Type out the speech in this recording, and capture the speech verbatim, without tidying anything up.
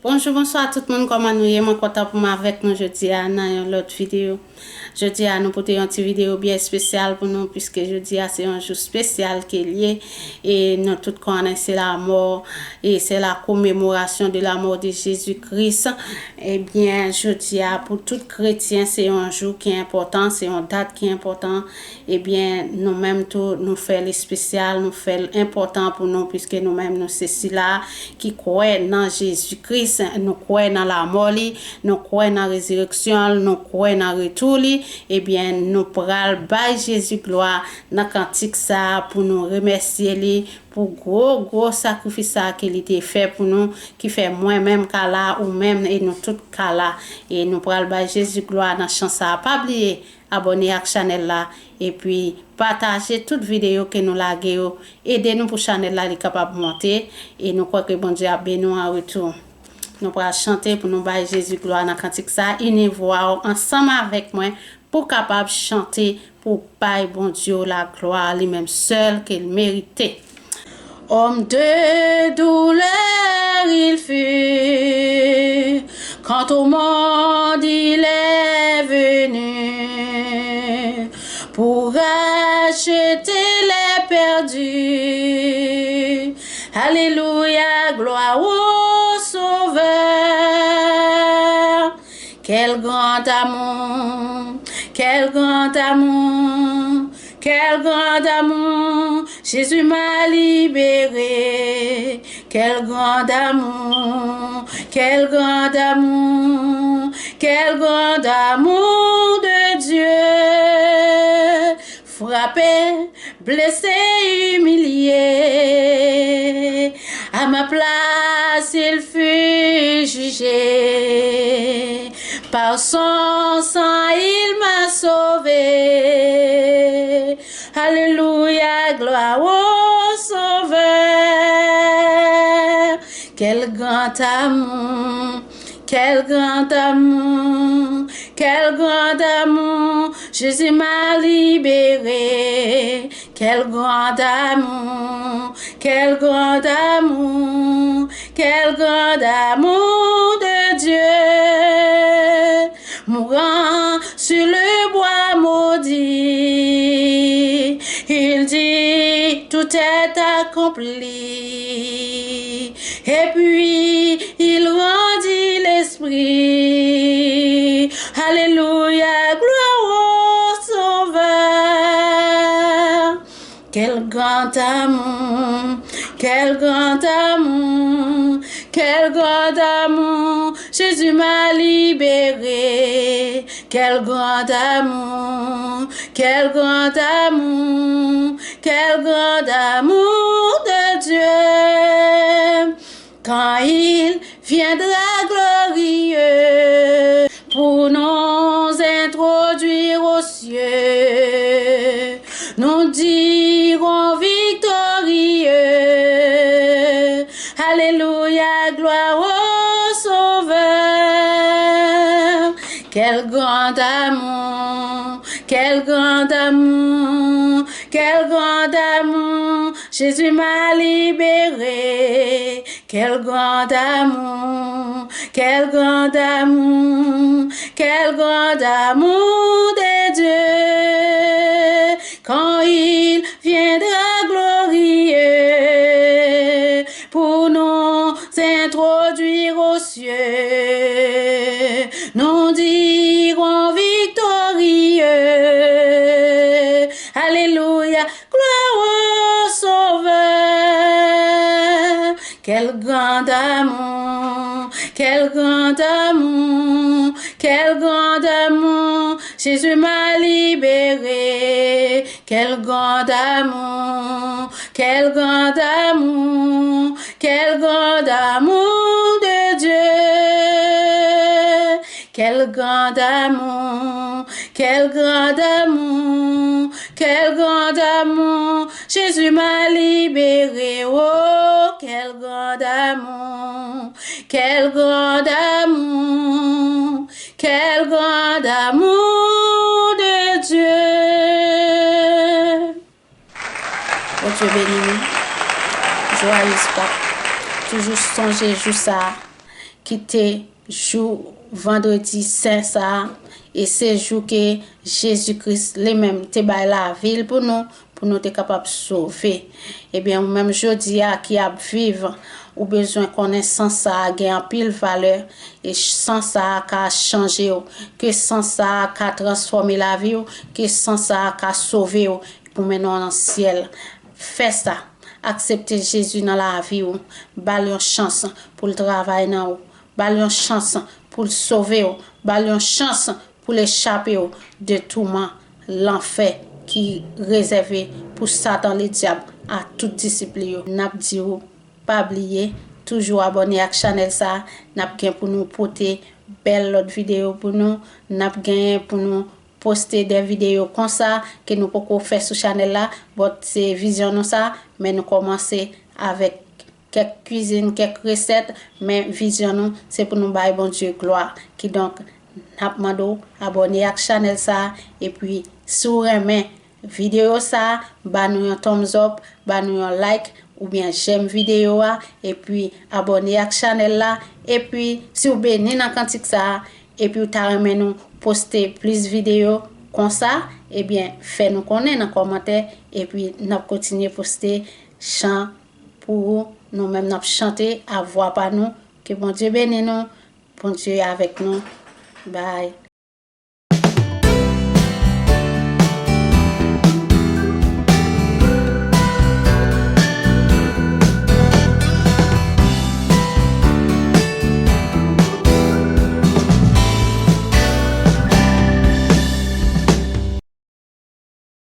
Bonjou, bonswa tout moun, kòman nou ye? Mwen kontan pou m avèk nou jodi a nan yon lòt videyo. Jodi a, nou pote yon ti videyo byen espesyal pou nou, piske jodi a se yon jou espesyal ke l ye, e nou tout konnen se lamò, e se la commémoration de la mort de Jésus-Christ. Ebyen, jodi a, pou tout kretyen, se yon jou ki enpòtan, se yon dat ki enpòtan. Ebyen, nou menm tou, nou fè l espesyal, nou fè l enpòtan pou nou, piske nou menm, nou se sila ki kwè nan Jezi Kris, nou kwè nan lamò li, nou kwè nan rezireksyon l, nou kwè nan retou li. Ebyen, nou pral bay Jezi glwa nan kantik sa a pou nou remèsye li pou gwo, gwo sakrifis sa a ke li te fè pou nou, ki fè mwen menm ka la, ou menm, e nou tout ka la. E nou pral bay Jezi glwa nan chan sa a. Pa bliye, abòne ak chanèl la, epi pataje tout videyo ke nou lage yo. Ede nou pou chanèl la li kapab monte, e nou kwè ke Bondye ap beni w an retou. Nou pral chante pou nou bay Jezi glwa nan kantik sa. Ini vwa w ansanm avèk mwen pou w kapab chante pou w bay Bondye w laglwa, li menm sèl ke l merite. Homme de douleur il fut, quand au monde il est venu pour racheter les perdus. Alléluia, gloire au Sauveur. Quel grand amour, quel grand amour, quel grand amour, Jésus m'a libéré. Quel grand amour, quel grand amour, quel grand amour de Dieu. Frappé, blessé, humilié, à ma place il fut jugé. Par son sang il m'a sauvé. Alléluia, gloire au Sauveur. Quel grand amour, quel grand amour, quel grand amour, Jésus m'a libéré. Quel grand amour, quel grand amour, quel grand amour de Dieu. Mourant sur le bois maudit, il dit, tout est accompli. Et puis il rendit l'esprit. Alléluia, gloire au Sauveur. Quel grand amour, quel grand amour, quel grand amour, Jésus m'a libéré. Quel grand amour, quel grand amour, quel grand amour de Dieu. Quand il viendra glorieux pour nous introduire aux cieux, nous dirons victorieux. Alléluia, gloire au Sauveur. Quel grand amour, quel grand amour, quel grand amour, Jésus m'a libéré. Quel grand amour, quel grand amour, quel grand amour de Dieu, quand il viendra glorieux pour nous introduire aux cieux, nous dirons victorieux. Alléluia, gloire au Sauveur. Quel grand amour, quel grand amour, quel grand amour, Jésus m'a libéré. Quel grand amour, quel grand amour, quel grand amour de Dieu. Quel grand amour, quel grand amour, quel grand amour, Jésus m'a libéré. Oh, quel grand amour, quel grand amour, quel grand amour de Dieu. Bondye beni nou. Joyeux Pâques. Toujou sonje jou sa a. kite jou vandredi sen sa a, e se jou ke Jezi Kris li menm te bay lavi l pou nou, pou nou te kapab sove. Ebyen, ou menm jodi a ki ap viv, ou bezwen konnen san sa a gen anpil valè, e san sa a ka chanje w, ke san sa a ka transfòme lavi w, ke san sa a ka sove w pou mennen w nan syèl. Fè sa. Aksepte Jezi nan lavi w. Ba l yon chans pou l travay nan ou. Ba l yon chans pou l sove w. Ba l yon chans pou l echape w de touman lanfè ki rezève pou Satan Ledyab ak tout disip li yo. N ap di w, pa bliye, toujou abòne ak chanèl sa a. N ap gen pou nou pote bèl lòt videyo pou nou. N ap genyen pou nou poste de videyo konsa ke nou poko fè sou chanèl la, but se vizyon nou sa, men nou kòmanse avèk kèk kwizin, kèk resèt, men vizyon nou se pou nou bay Bondye glwa. Kidonk, n ap mande w abòne ak chanèl sa, epi si w renmen videyo sa, ba nou yon thumbs up, ba nou yon like, oubyen j'aime videyo a, epi abòne ak chanèl la, epi si w beni nan kantik sa, epi w ta renmen nou poste plis videyo konsa, ebyen, fè nou konnen nan kòmantè, epi n ap kontinye poste chan pou ou, nou menm n ap chante a vwa pa nou. Ke Bondye beni nou, Bondye avèk nou. Bye.